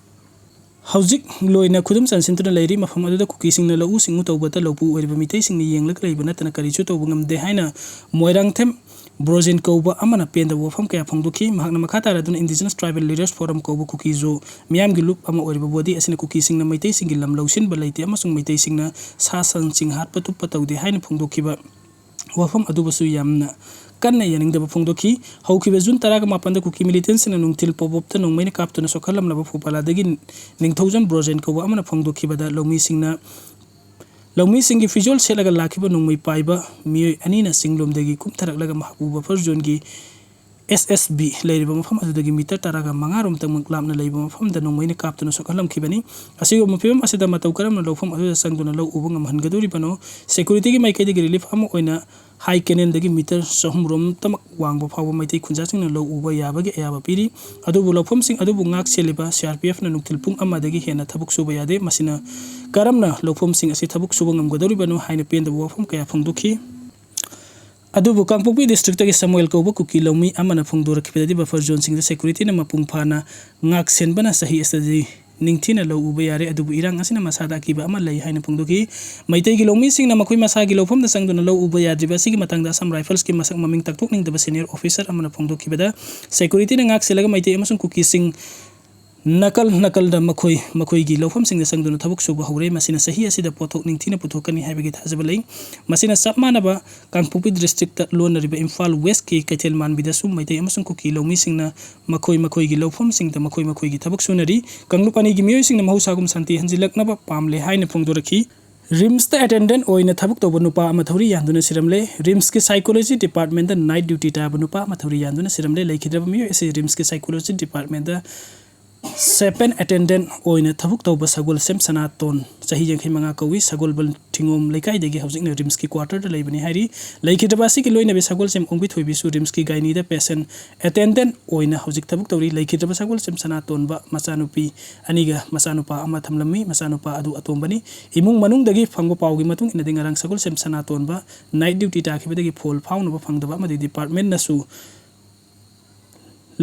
ꯍꯧꯖꯤꯛ ꯂꯣꯏꯅ ꯈꯨꯗꯨꯝ ꯆꯟꯁꯤꯟꯗꯨꯅ ꯂꯩꯔꯤ꯫ ꯃꯐꯝ ꯑꯗꯨꯗ ꯀꯨꯀꯤꯁꯤꯡꯅ ꯂꯧꯎ ꯁꯤꯡꯎ ꯇꯧꯕꯗ ꯂꯧꯄꯨ ꯑꯣꯏꯔꯤꯕ ꯃꯤꯇꯩꯁꯤꯡꯅ ꯌꯦꯡꯂꯒ ꯂꯩꯕ ꯅꯠꯇꯅ ꯀꯔꯤꯁꯨ ꯇꯧꯕ ꯉꯝꯗꯦ ꯍꯥꯏꯅ ꯃꯣꯏꯔꯥꯡꯊꯦꯝ ꯕ꯭ꯔꯣꯖꯦꯟ ꯀꯧꯕ ꯑꯃꯅ ꯄꯦꯟꯗꯕ ꯋꯥꯐꯝ ꯀꯌꯥ ꯐꯣꯡꯗꯣꯛꯈꯤ꯫ ꯃꯍꯥꯛꯅ ꯃꯈꯥ ꯇꯥꯔꯗꯨꯅ Indigenous Tribal Leaders Forum ꯀꯧꯕ ꯀꯨꯀꯤꯖꯨ ꯃꯤꯌꯥꯝꯒꯤ ꯂꯨꯞ ꯑꯃ ꯑꯣꯏꯔꯤꯕ body ꯑꯁꯤꯅ ꯀꯨꯀꯤꯁꯤꯡꯅ ꯃꯩꯇꯩꯁꯤꯡꯒꯤ ꯂꯝ ꯂꯧꯁꯤꯟꯕ ꯂꯩꯇꯦ ꯑꯃꯁꯨꯡ ꯃꯩꯇꯩꯁꯤꯡꯅ ꯁꯥ ꯁꯟꯁꯤꯡ ꯍꯥꯠꯄ ꯇꯨꯞꯄ ꯇꯧꯗꯦ ꯍꯥꯏꯅ ꯐꯣꯡꯗꯣꯛꯈꯤꯕ ꯋꯥꯐꯝ ꯑꯗꯨꯕꯨꯁꯨ ꯌꯥꯝꯅ ꯀꯟꯅ ꯌꯥꯅꯤꯡꯗꯕ ꯐꯣꯡꯗꯣꯛꯈꯤ꯫ ꯍꯧꯈꯤꯕ June ꯇꯔꯥꯒ ꯃꯥꯄꯟꯗ ꯀꯨꯀꯤ militantꯁꯤꯡꯅ ꯅꯨꯡꯊꯤꯜ ꯄꯣꯞ ꯄꯣꯞꯇ ꯅꯣꯡꯃꯩꯅ ꯀꯥꯞꯇꯨꯅ ꯁꯣꯛꯍꯜꯂꯝꯂꯕ ꯐꯨꯄꯥꯂꯥꯗꯒꯤ ꯅꯤꯡꯊꯧꯖꯝ ꯕ꯭ꯔꯣꯖꯦꯟ ꯀꯧꯕ ꯑꯃꯅ ꯐꯣꯡꯗꯣꯛꯈꯤꯕꯗ, ꯂꯧꯃꯤꯁꯤꯡꯅ, ꯂꯧꯃꯤꯁꯤꯡꯒꯤ ꯐꯤꯖꯣꯜ ꯁꯦꯠꯂꯒ ꯂꯥꯛꯈꯤꯕ ꯅꯣꯡꯃꯩ ꯄꯥꯏꯕ ꯃꯤꯑꯣꯏ ꯑꯅꯤꯅ ꯆꯤꯡꯂꯣꯝꯗꯒꯤ ꯀꯨꯝꯊꯔꯛꯂꯒ ꯃꯍꯥꯛꯄꯨ buffer zoneꯒꯤ S S B ꯂꯩꯔꯤꯕ ꯃꯐꯝ ꯑꯗꯨꯗꯒꯤ metre ꯇꯔꯥꯒ ꯃꯉꯥ ꯔꯣꯝꯇꯪꯃꯛ ꯂꯥꯞꯅ ꯂꯩꯕ ꯃꯐꯝꯗ ꯅꯣꯡꯃꯩꯅ ꯀꯥꯞꯇꯨꯅ ꯁꯣꯛꯍꯜꯂꯝꯈꯤꯕꯅꯤ꯫ ꯑꯁꯤꯒꯨꯝꯕ ꯐꯤꯕꯝ ꯑꯁꯤꯗ ꯃꯇꯧ ꯀꯔꯝꯅ ꯂꯧꯐꯝ ꯑꯗꯨꯗ ꯆꯪꯗꯨꯅ ꯂꯧ ꯎꯕ ꯉꯝꯍꯟꯒꯗꯧꯔꯤꯕꯅꯣ? Securityꯒꯤ ꯃꯥꯏꯀꯩꯗꯒꯤ relief ꯑꯃ ꯑꯣꯏꯅ ꯍꯥꯏ ꯀꯦꯅꯦꯜꯗꯒꯤ metre ꯆꯍꯨꯝ ꯔꯣꯝꯇꯃꯛ ꯋꯥꯡꯕ ꯐꯥꯎꯕ ꯃꯩꯇꯩ ꯈꯨꯟꯖꯥꯁꯤꯡꯅ ꯂꯧ ꯎꯕ ꯌꯥꯕꯒꯤ ꯑꯌꯥꯕ ꯄꯤꯔꯤ꯫ ꯑꯗꯨꯕꯨ ꯂꯧꯐꯝꯁꯤꯡ ꯑꯗꯨꯕꯨ ꯉꯥꯛ ꯁꯦꯜꯂꯤꯕ C R P Fꯅ ꯅꯨꯡꯊꯤꯜ ꯄꯨꯡ ꯑꯃꯗꯒꯤ ꯍꯦꯟꯅ ꯊꯕꯛ ꯁꯨꯕ ꯌꯥꯗꯦ꯫ ꯃꯁꯤꯅ ꯀꯔꯝꯅ ꯂꯧꯐꯝꯁꯤꯡ ꯑꯁꯤ ꯊꯕꯛ ꯁꯨꯕ ꯉꯝꯒꯗꯧꯔꯤꯕꯅꯣ ꯍꯥꯏꯅ ꯄꯦꯟꯗꯕ ꯋꯥꯐꯝ ꯀꯌꯥ ꯐꯣꯡꯗꯣꯛꯈꯤ꯫ ꯑꯗꯨꯕꯨ ꯀꯥꯡꯄꯣꯛꯄꯤ districtꯇꯒꯤ ꯁꯃꯨꯑꯦꯜ ꯀꯧꯕ ꯀꯨꯀꯤ ꯂꯧꯃꯤ ꯑꯃꯅ ꯐꯣꯡꯗꯣꯔꯛꯈꯤꯕꯗꯗꯤ, buffer zoneꯁꯤꯡꯗ securityꯅ ꯃꯄꯨꯡ ꯐꯥꯅ ꯉꯥꯛ ꯁꯦꯟꯕꯅ ꯆꯍꯤ ꯑꯁꯤꯗꯗꯤ ꯅꯤꯡꯊꯤꯅ ꯂꯧ ꯎꯕ ꯌꯥꯔꯦ, ꯑꯗꯨꯕꯨ ꯏꯔꯥꯡ ꯑꯁꯤꯅ ꯃꯁꯥꯗ ꯑꯀꯤꯕ ꯑꯃ ꯂꯩ ꯍꯥꯏꯅ ꯐꯣꯡꯗꯣꯛꯈꯤ꯫ ꯃꯩꯇꯩꯒꯤ ꯂꯧꯃꯤꯁꯤꯡꯅ ꯃꯈꯣꯏ ꯃꯁꯥꯒꯤ ꯂꯧꯐꯝꯗ ꯆꯪꯗꯨꯅ ꯂꯧ ꯎꯕ ꯌꯥꯗ꯭ꯔꯤꯕ ꯑꯁꯤꯒꯤ ꯃꯇꯥꯡꯗ Assam Riflesꯀꯤ ꯃꯁꯛ ꯃꯃꯤꯡ ꯇꯥꯛꯊꯣꯛꯅꯤꯡꯗꯕ senior officer ꯑꯃꯅ ꯐꯣꯡꯗꯣꯛꯈꯤꯕꯗ, securityꯅ ꯉꯥꯛ ꯁꯦꯜꯂꯒ ꯃꯩꯇꯩ ꯑꯃꯁꯨꯡ ꯀꯨꯀꯤꯁꯤꯡ ꯅꯥꯀꯜ ꯅꯥꯀꯜꯗ ꯃꯈꯣꯏ ꯃꯈꯣꯏꯒꯤ ꯂꯧꯐꯝꯁꯤꯡꯗ ꯆꯪꯗꯨꯅ ꯊꯕꯛ ꯁꯨꯕ ꯍꯧꯔꯦ꯫ ꯃꯁꯤꯅ ꯆꯍꯤ ꯑꯁꯤꯗ ꯄꯣꯠꯊꯣꯛ ꯅꯤꯡꯊꯤꯅ ꯄꯨꯊꯣꯛꯀꯅꯤ ꯍꯥꯏꯕꯒꯤ ꯊꯥꯖꯕ ꯂꯩ꯫ ꯃꯁꯤꯅ ꯆꯞ ꯃꯥꯟꯅꯕ ꯀꯥꯡꯄꯣꯛꯄꯤ ꯗꯤꯁꯇ꯭ꯔꯤꯛꯇ ꯂꯣꯟꯅꯔꯤꯕ ꯏꯝꯐꯥꯜ ꯋꯦꯁꯀꯤ ꯀꯩꯊꯦꯜ ꯃꯥꯟꯕꯤꯗꯁꯨ ꯃꯩꯇꯩ ꯑꯃꯁꯨꯡ ꯀꯨꯀꯤ ꯂꯧꯃꯤꯁꯤꯡꯅ ꯃꯈꯣꯏ ꯃꯈꯣꯏꯒꯤ ꯂꯧꯐꯝꯁꯤꯡꯗ ꯃꯈꯣꯏ ꯃꯈꯣꯏꯒꯤ ꯊꯕꯛ ꯁꯨꯅꯔꯤ꯫ ꯀꯥꯡꯂꯨꯞ ꯑꯅꯤꯒꯤ ꯃꯤꯑꯣꯏꯁꯤꯡꯅ ꯃꯍꯧꯁꯥꯒꯨꯝ ꯁꯥꯟꯇꯤ ꯍꯟꯖꯤꯜꯂꯛꯅꯕ ꯄꯥꯝꯂꯦ ꯍꯥꯏꯅ ꯐꯣꯡꯗꯣꯔꯛꯈꯤ꯫ ꯔꯤꯝꯁꯇ ꯑꯦꯇꯦꯟꯗꯦꯟꯠ ꯑꯣꯏꯅ ꯊꯕꯛ ꯇꯧꯕ ꯅꯨꯄꯥ ꯑꯃ ꯊꯧꯔꯤ ꯌꯥꯟꯗꯨꯅ ꯁꯤꯔꯝꯂꯦ꯫ ꯔꯤꯝꯁꯀꯤ ꯁꯥꯏꯀꯣꯂꯣꯖꯤ ꯗꯤꯄꯥꯔꯠꯃꯦꯟꯠꯇ ꯅꯥꯏꯠ ꯗ꯭ꯌꯨꯇꯤ ꯇꯥꯕ ꯅꯨꯄꯥ ꯑꯃ ꯊꯧꯔꯤ ꯌꯥꯟꯗꯨꯅ ꯁꯤꯔꯝꯂꯦ꯫ ꯂꯩꯈꯤꯗ꯭ꯔꯕ ꯃꯤꯑꯣꯏ ꯑꯁꯤ ꯔꯤꯝꯁꯀꯤ ꯁꯥꯏꯀꯣꯂꯣꯖꯤ ꯗꯤꯄꯥꯔꯠꯃꯦꯟꯠꯇ ꯁꯦꯄꯦꯟ ꯑꯦꯇꯦꯟꯗꯦꯟꯠ ꯑꯣꯏꯅ ꯊꯕꯛ ꯇꯧꯕ ꯁꯒꯣꯜꯁꯦꯝ ꯁꯅꯥꯇꯣꯟ, ꯆꯍꯤ ꯌꯥꯡꯈꯩ ꯃꯉꯥ ꯀꯧꯏ꯫ ꯁꯒꯣꯜꯕꯜ ꯊꯤꯉꯣꯝ ꯂꯩꯀꯥꯏꯗꯒꯤ ꯍꯧꯖꯤꯛꯅ ꯔꯤꯝꯁꯀꯤ ꯀ꯭ꯋꯥꯇꯔꯗ ꯂꯩꯕꯅꯤ ꯍꯥꯏꯔꯤ꯫ ꯂꯩꯈꯤꯗ꯭ꯔꯕ ꯑꯁꯤꯒꯤ ꯂꯣꯏꯅꯕꯤ ꯁꯒꯣꯜꯁꯦꯝ ꯑꯣꯡꯕꯤ ꯊꯣꯏꯕꯤꯁꯨ ꯔꯤꯝꯁꯀꯤ ꯒꯥꯏꯅꯤꯗ ꯄꯦꯁꯦꯟ ꯑꯦꯇꯦꯟꯗꯦꯟꯠ ꯑꯣꯏꯅ ꯍꯧꯖꯤꯛ ꯊꯕꯛ ꯇꯧꯔꯤ꯫ ꯂꯩꯈꯤꯗ꯭ꯔꯕ ꯁꯒꯣꯜꯁꯦꯝ ꯁꯅꯥꯇꯣꯟꯕ ꯃꯆꯥꯅꯨꯄꯤ ꯑꯅꯤꯒ ꯃꯆꯥꯅꯨꯄꯥ ꯑꯃ ꯊꯝꯂꯝꯃꯤ꯫ ꯃꯆꯥꯅꯨꯄꯥ ꯑꯗꯨ ꯑꯇꯣꯝꯕꯅꯤ꯫ ꯏꯃꯨꯡ ꯃꯅꯨꯡꯗꯒꯤ ꯐꯪꯕ ꯄꯥꯎꯒꯤ ꯃꯇꯨꯡ ꯏꯟꯅꯗꯤ ꯉꯔꯥꯡ ꯁꯒꯣꯜꯁꯦꯝ ꯁꯅꯥꯇꯣꯟꯕ ꯅꯥꯏꯠ ꯗ꯭ꯌꯨꯇꯤ ꯇꯥꯈꯤꯕꯗꯒꯤ ꯐꯣꯜ ꯐꯥꯎꯅꯕ ꯐꯪꯗꯕ ꯑꯃꯗꯤ ꯗꯤꯄꯥꯔꯠꯃꯦꯟꯠꯅꯁꯨ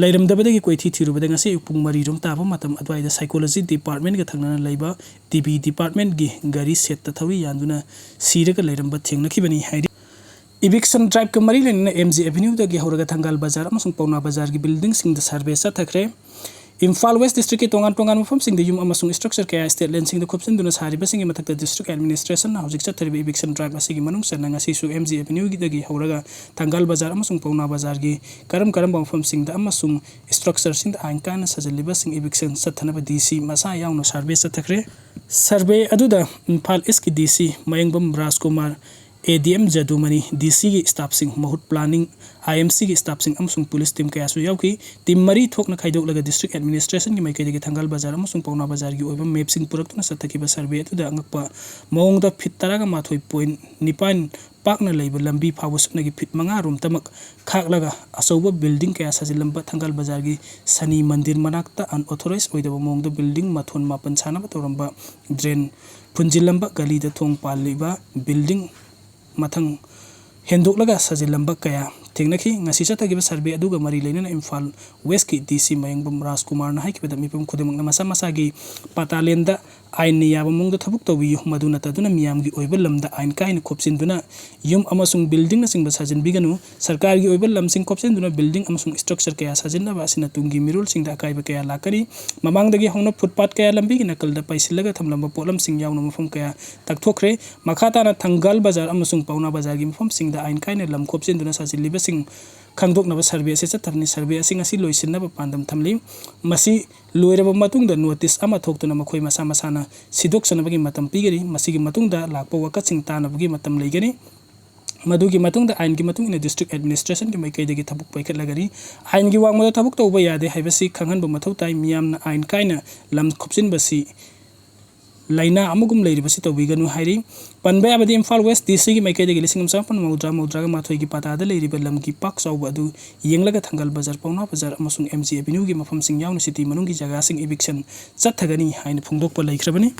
ꯂꯩꯔꯝꯗꯕꯗꯒꯤ ꯀꯣꯏꯊꯤ ꯊꯤꯔꯨꯕꯗ ꯉꯁꯤ ꯑꯌꯨꯛ ꯄꯨꯡ ꯃꯔꯤ ꯔꯣꯝ ꯇꯥꯕ ꯃꯇꯝ ꯑꯗꯨꯋꯥꯏꯗ ꯁꯥꯏꯀꯣꯂꯣꯖꯤ ꯗꯤꯄꯥꯔꯠꯃꯦꯟꯠꯒ ꯊꯪꯅꯅ ꯂꯩꯕ ꯇꯤ ꯕꯤ ꯗꯤꯄꯥꯔꯠꯃꯦꯟꯠꯒꯤ ꯒꯥꯔꯤ ꯁꯦꯠꯇ ꯊꯧꯔꯤ ꯌꯥꯟꯗꯨꯅ ꯁꯤꯔꯒ ꯂꯩꯔꯝꯕ ꯊꯦꯡꯅꯈꯤꯕꯅꯤ ꯍꯥꯏꯔꯤ꯫ ꯏꯚꯤꯛꯁꯟ ꯗ꯭ꯔꯥꯏꯚꯀ ꯃꯔꯤ ꯂꯩꯅꯅ ꯑꯦꯝ ꯖꯤ ꯑꯦꯚꯦꯅ꯭ꯌꯨꯗꯒꯤ ꯍꯧꯔꯒ ꯊꯪꯒꯥꯜ ꯕꯖꯥꯔ ꯑꯃꯁꯨꯡ ꯄꯥꯎꯅꯥ ꯕꯖꯥꯔꯒꯤ ꯕꯤꯜꯗꯤꯡꯁꯤꯡꯗ ꯁꯔꯚꯦ ꯆꯠꯊꯈ꯭ꯔꯦ꯫ ꯏꯝꯐꯥꯜ ꯋꯦꯁ ꯗꯤꯁꯇ꯭ꯔꯤꯛꯀꯤ ꯇꯣꯉꯥꯟ ꯇꯣꯉꯥꯟꯕ ꯃꯐꯝꯁꯤꯡꯗ ꯌꯨꯝ ꯑꯃꯁꯨꯡ ꯏꯁꯇ꯭ꯔꯛꯆꯔ ꯀꯌꯥ ꯁ꯭ꯇꯦꯠ ꯂꯦꯟꯁꯤꯡꯗ ꯈꯣꯞꯆꯤꯟꯗꯨꯅ ꯁꯥꯔꯤꯕꯁꯤꯡꯒꯤ ꯃꯊꯛꯇ ꯗꯤꯁꯇ꯭ꯔꯤꯛ ꯑꯦꯗꯃꯤꯅꯤꯁꯇ꯭ꯔꯦꯁꯟꯅ ꯍꯧꯖꯤꯛ ꯆꯠꯊꯔꯤꯕ ꯏꯚꯤꯛꯁꯟ ꯗ꯭ꯔꯥꯏꯚ ꯑꯁꯤꯒꯤ ꯃꯅꯨꯡ ꯆꯟꯅ ꯉꯁꯤꯁꯨ ꯑꯦꯝ ꯖꯤ ꯑꯦꯚꯦꯅ꯭ꯌꯨꯗꯒꯤ ꯍꯧꯔꯒ ꯊꯪꯒꯥꯜ ꯕꯖꯥꯔ ꯑꯃꯁꯨꯡ ꯄꯥꯎꯅꯥ ꯕꯖꯥꯔꯒꯤ ꯀꯔꯝ ꯀꯔꯝꯕ ꯃꯐꯝꯁꯤꯡꯗ ꯑꯃꯁꯨꯡ ꯏꯁꯇ꯭ꯔꯛꯆꯔꯁꯤꯡꯗ ꯑꯥꯏꯟ ꯀꯥꯏꯅ ꯁꯥꯖꯤꯜꯂꯤꯕꯁꯤꯡ ꯏꯚꯤꯛꯁꯟ ꯆꯠꯊꯅꯕ ꯗꯤ ꯁꯤ ꯃꯁꯥ ꯌꯥꯎꯅ ꯁꯔꯚꯦ ꯆꯠꯊꯈ꯭ꯔꯦ꯫ ꯁꯔꯚꯦ ꯑꯗꯨꯗ ꯏꯝꯐꯥꯜ ꯏꯁꯀꯤ ꯗꯤ ꯁꯤ ꯃꯌꯦꯡꯕꯝ ꯔꯥꯖꯀꯨꯃꯥꯔ, ꯑꯦ ꯗꯤ ꯑꯦꯝ ꯖꯗꯨꯃꯅꯤ, ꯗꯤ ꯁꯤꯒꯤ ꯁ꯭ꯇꯥꯐꯁꯤꯡ, ꯃꯍꯨꯠ ꯄ꯭ꯂꯥꯅꯤꯡ, ꯑꯥꯏ ꯑꯦꯝ ꯁꯤꯒꯤ ꯁ꯭ꯇꯥꯐꯁꯤꯡ ꯑꯃꯁꯨꯡ ꯄꯨꯂꯤꯁ ꯇꯤꯝ ꯀꯌꯥꯁꯨ ꯌꯥꯎꯈꯤ꯫ ꯇꯤꯝ ꯃꯔꯤ ꯊꯣꯛꯅ ꯈꯥꯏꯗꯣꯛꯂꯒ ꯗꯤꯁꯇ꯭ꯔꯤꯛ ꯑꯦꯗꯃꯤꯅꯤꯁꯇ꯭ꯔꯦꯁꯟꯒꯤ ꯃꯥꯏꯀꯩꯗꯒꯤ ꯊꯪꯒꯥꯜ ꯕꯖꯥꯔ ꯑꯃꯁꯨꯡ ꯄꯥꯎꯅꯥ ꯕꯖꯥꯔꯒꯤ ꯑꯣꯏꯕ ꯃꯦꯞꯁꯤꯡ ꯄꯨꯔꯛꯇꯨꯅ ꯆꯠꯊꯈꯤꯕ ꯁꯔꯚꯦ ꯑꯗꯨꯗ ꯑꯉꯛꯄ ꯃꯑꯣꯡꯗ ꯐꯤꯠ ꯇꯔꯥꯒ ꯃꯥꯊꯣꯏ ꯄꯣꯏꯟ ꯅꯤꯄꯥꯟ ꯄꯥꯛꯅ ꯂꯩꯕ ꯂꯝꯕꯤ ꯐꯥꯎꯕ ꯁꯨꯞꯅꯒꯤ ꯐꯤꯠ ꯃꯉꯥ ꯔꯣꯝꯇꯃꯛ ꯈꯥꯛꯂꯒ ꯑꯆꯧꯕ ꯕꯤꯜꯗꯤꯡ ꯀꯌꯥ ꯁꯥꯖꯤꯜꯂꯝꯕ ꯊꯪꯒꯥꯜ ꯕꯖꯥꯔꯒꯤ ꯁꯅꯤ ꯃꯟꯗꯤꯔ ꯃꯅꯥꯛꯇ ꯑꯟꯑꯣꯊꯣꯔꯥꯏꯖ ꯑꯣꯏꯗꯕ ꯃꯑꯣꯡꯗ ꯕꯤꯜꯗꯤꯡ ꯃꯊꯣꯟ ꯃꯥꯄꯟ ꯁꯥꯅꯕ ꯇꯧꯔꯝꯕ ꯗ꯭ꯔꯦꯟ ꯐꯨꯟꯖꯤꯜꯂꯝꯕ, ꯒꯂꯤꯗ ꯊꯣꯡ ꯄꯥꯜꯂꯤꯕ ꯕꯤꯜꯗꯤꯡ ꯃꯊꯪ ꯍꯦꯟꯗꯣꯛꯂꯒ ꯁꯥꯖꯤꯜꯂꯝꯕ ꯀꯌꯥ, ꯊꯦꯡꯅꯈꯤ꯫ ꯉꯁꯤ ꯆꯠꯊꯈꯤꯕ ꯁꯔꯚꯦ ꯑꯗꯨꯒ ꯃꯔꯤ ꯂꯩꯅꯅ ꯏꯝꯐꯥꯜ ꯋꯦꯁꯀꯤ ꯗꯤ ꯁꯤ ꯃꯌꯦꯡꯕꯝ ꯔꯥꯖꯀꯨꯃꯥꯔꯅ ꯍꯥꯏꯈꯤꯕꯗ, ꯃꯤꯄꯨꯝ ꯈꯨꯗꯤꯡꯃꯛꯅ ꯃꯁꯥ ꯃꯁꯥꯒꯤ ꯄꯇꯥ ꯂꯦꯟꯗ ꯑꯥꯏꯟꯅ ꯌꯥꯕ ꯃꯑꯣꯡꯗ ꯊꯕꯛ ꯇꯧꯕꯤꯌꯨ꯫ ꯃꯗꯨ ꯅꯠꯇꯗꯨꯅ ꯃꯤꯌꯥꯝꯒꯤ ꯑꯣꯏꯕ ꯂꯝꯗ ꯑꯥꯏꯟ ꯀꯥꯏꯅ ꯈꯣꯞꯆꯤꯟꯗꯨꯅ ꯌꯨꯝ ꯑꯃꯁꯨꯡ buildingꯅꯆꯤꯡꯕ ꯁꯥꯖꯤꯟꯕꯤꯒꯅꯨ꯫ ꯁꯔꯀꯥꯔꯒꯤ ꯑꯣꯏꯕ ꯂꯝꯁꯤꯡ ꯈꯣꯞꯆꯤꯟꯗꯨꯅ building ꯑꯃꯁꯨꯡ structure ꯀꯌꯥ ꯁꯥꯖꯤꯟꯅꯕ ꯑꯁꯤꯅ ꯇꯨꯡꯒꯤ ꯃꯤꯔꯣꯜꯁꯤꯡꯗ ꯑꯀꯥꯏꯕ ꯀꯌꯥ ꯂꯥꯛꯀꯅꯤ꯫ ꯃꯃꯥꯡꯗꯒꯤ ꯍꯧꯅ footpath ꯀꯌꯥ ꯂꯝꯕꯤꯒꯤ ꯅꯥꯀꯜꯗ ꯄꯩꯁꯤꯜꯂꯒ ꯊꯝꯂꯝꯕ ꯄꯣꯠꯂꯝꯁꯤꯡ ꯌꯥꯎꯅ ꯃꯐꯝ ꯀꯌꯥ ꯇꯛꯊꯣꯛꯈ꯭ꯔꯦ꯫ ꯃꯈꯥ ꯇꯥꯅ ꯊꯪꯒꯥꯜ ꯕꯖꯥꯔ ꯑꯃꯁꯨꯡ ꯄꯥꯎꯅꯥ ꯕꯖꯥꯔꯒꯤ ꯃꯐꯝꯁꯤꯡꯗ ꯑꯥꯏꯟ ꯀꯥꯏꯅ ꯂꯝ ꯈꯣꯞꯆꯤꯟꯗꯨꯅ ꯁꯥꯖꯤꯜꯂꯤꯕꯁꯤꯡ ꯈꯪꯗꯣꯛꯅꯕ ꯁꯔꯚꯦ ꯑꯁꯤ ꯆꯠꯊꯕꯅꯤ꯫ ꯁꯔꯚꯦ ꯑꯁꯤ ꯉꯁꯤ ꯂꯣꯏꯁꯤꯟꯅꯕ ꯄꯥꯟꯗꯝ ꯊꯝꯂꯤ꯫ ꯃꯁꯤ ꯂꯣꯏꯔꯕ ꯃꯇꯨꯡꯗ notice ꯑꯃ ꯊꯣꯛꯇꯨꯅ ꯃꯈꯣꯏ ꯃꯁꯥ ꯃꯁꯥꯅ ꯁꯤꯗꯣꯛꯆꯅꯕꯒꯤ ꯃꯇꯝ ꯄꯤꯒꯅꯤ꯫ ꯃꯁꯤꯒꯤ ꯃꯇꯨꯡꯗ ꯂꯥꯛꯄ ꯋꯥꯀꯠꯁꯤꯡ ꯇꯥꯅꯕꯒꯤ ꯃꯇꯝ ꯂꯩꯒꯅꯤ꯫ ꯃꯗꯨꯒꯤ ꯃꯇꯨꯡꯗ ꯑꯥꯏꯟꯒꯤ ꯃꯇꯨꯡ ꯏꯟꯅ district administrationꯒꯤ ꯃꯥꯏꯀꯩꯗꯒꯤ ꯊꯕꯛ ꯄꯥꯏꯈꯠꯂꯒꯅꯤ꯫ ꯑꯥꯏꯟꯒꯤ ꯋꯥꯡꯃꯗ ꯊꯕꯛ ꯇꯧꯕ ꯌꯥꯗꯦ ꯍꯥꯏꯕꯁꯤ ꯈꯪꯍꯟꯕ ꯃꯊꯧ ꯇꯥꯏ꯫ ꯃꯤꯌꯥꯝꯅ ꯑꯥꯏꯟ ꯀꯥꯏꯅ ꯂꯝ ꯈꯣꯞꯆꯤꯟꯕꯁꯤ ꯂꯥꯏꯅꯥ ꯑꯃꯒꯨꯝ ꯂꯩꯔꯤꯕꯁꯤ ꯇꯧꯕꯤꯒꯅꯨ ꯍꯥꯏꯔꯤ꯫ ꯄꯟꯕ ꯌꯥꯕꯗꯤ, ꯏꯝꯐꯥꯜ ꯋꯦꯁ ꯗꯤ ꯁꯤꯒꯤ ꯃꯥꯏꯀꯩꯗꯒꯤ ꯂꯤꯁꯤꯡ ꯑꯃ ꯆꯃꯥꯄꯟ ꯃꯧꯗ꯭ꯔꯥ ꯃꯧꯗ꯭ꯔꯥꯒ ꯃꯥꯊꯣꯏꯒꯤ ꯄꯇꯥꯗ ꯂꯩꯔꯤꯕ ꯂꯝꯒꯤ ꯄꯥꯛ ꯆꯥꯎꯕ ꯑꯗꯨ ꯌꯦꯡꯂꯒ ꯊꯪꯒꯥꯜ ꯕꯖꯥꯔ, ꯄꯥꯎꯅꯥ ꯕꯖꯥꯔ ꯑꯃꯁꯨꯡ ꯑꯦꯝ ꯖꯤ ꯑꯦꯚꯦꯅ꯭ꯌꯨꯒꯤ ꯃꯐꯝꯁꯤꯡ ꯌꯥꯎꯅ ꯁꯤꯇꯤ ꯃꯅꯨꯡꯒꯤ ꯖꯒꯥꯁꯤꯡ eviction ꯆꯠꯊꯒꯅꯤ ꯍꯥꯏꯅ ꯐꯣꯡꯗꯣꯛꯄ ꯂꯩꯈ꯭ꯔꯕꯅꯤ꯫